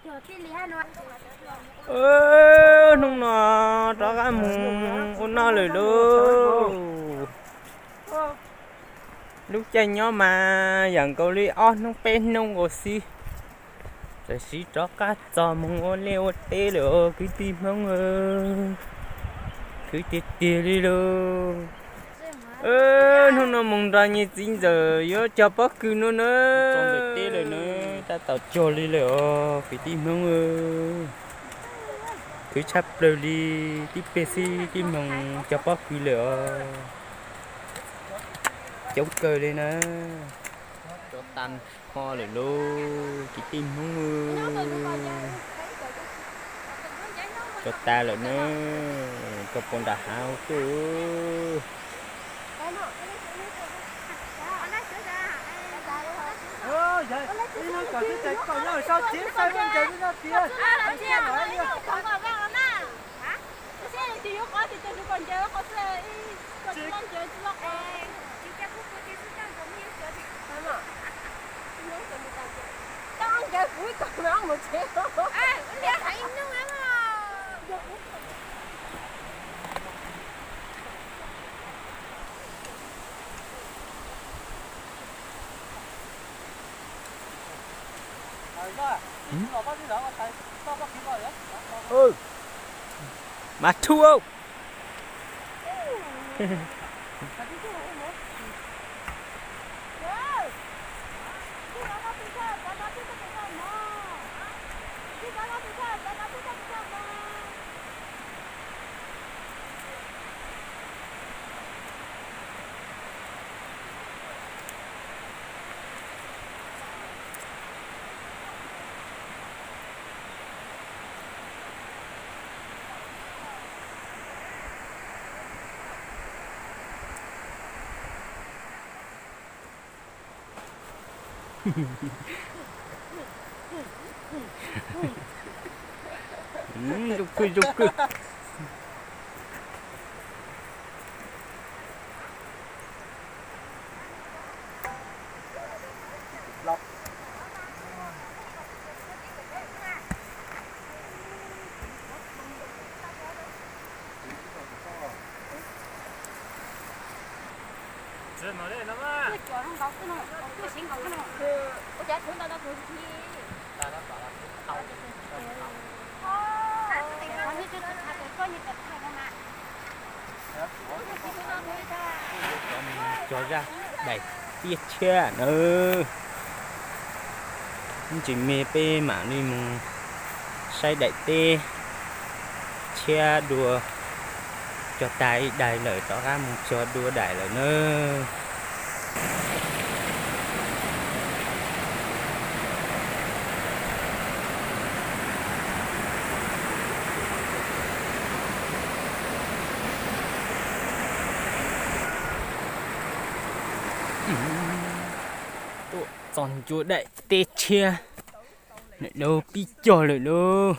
Hnub no rov qab mus ua noj lawm lauj. Lub caij nyob mas yam nkaus li ob hnub peb hnub nkaus xwb, txawm siv rov qab txog mus ua liaj ua teb lawm os kwv tij Hmoob. Khwv tiag tiag li lauj. Hnub no mus nrog nyias txiv ntxawm yuav cog pob kws no na. Txog ntawm teb lawm na, tab tom cog li lawm os kwv tij Hmoob. Khwv tshaj plaws li, tib pliag xwb tib moos cog pob kws lawm os. Coob kawg li na. Cog tas ho lawm lauj kwv tij Hmoob. Cog tas lawm na, cog puas nram hav tuaj. Mas thu. Zoo kawg zoo kawg. Cov zaj daim tiab tshiab na. Ib ntsis me peb mam li mus saib daim teb tshiab dua. Cog tag ib daim lawm rov qab mus cog dua daim lawm na. Tuaj txog ncua daim teb tshiab, daug pib cog lawm lauj.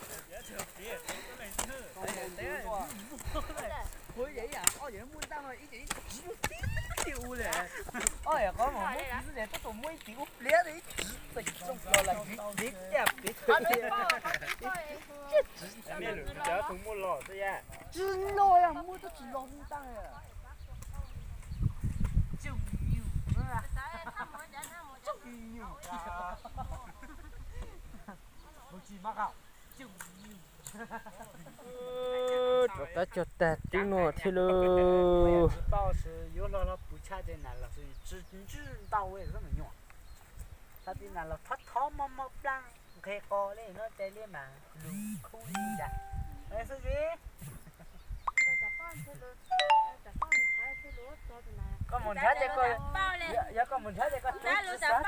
Rov qab cog tag tub no thiab lauj. Tsis paub yuav hlo hlo puas tshaj ces nas los tsis ntswj ntau xwb mas nyuam. Tag tij nas los thov thov mob mob plab nqhis qos li no ces li mas lus khub li cas xwb. Koj mus nrhiav ces koj, yog koj mus nrhiav ces koj tsis xav.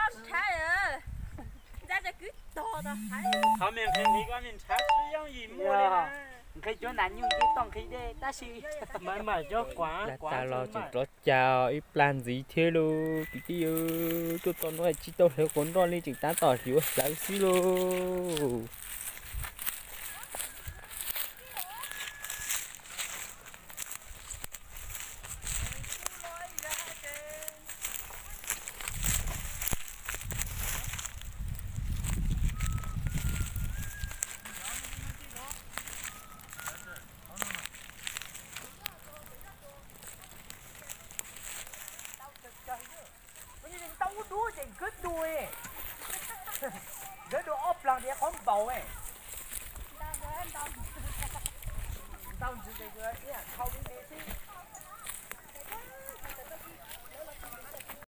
Qhov me nqhis nqhis koj me nrhav sib yooj yim muaj li. Nqhis cuag nas nyuj yeej tau nqhis dej tab sis. Dag tas los tseem rov cas ib plag ntxiv thiab lauj kwv tij. Tuaj txog no tsis tau hlawv quav nroj li tseem tab tom hlawv xwb lauj. Ub, ces nkawd dua, nkawd dua ob plag diav qhov npaum. Ntau ntxiv ces nkawd ib yam khau me me xwb.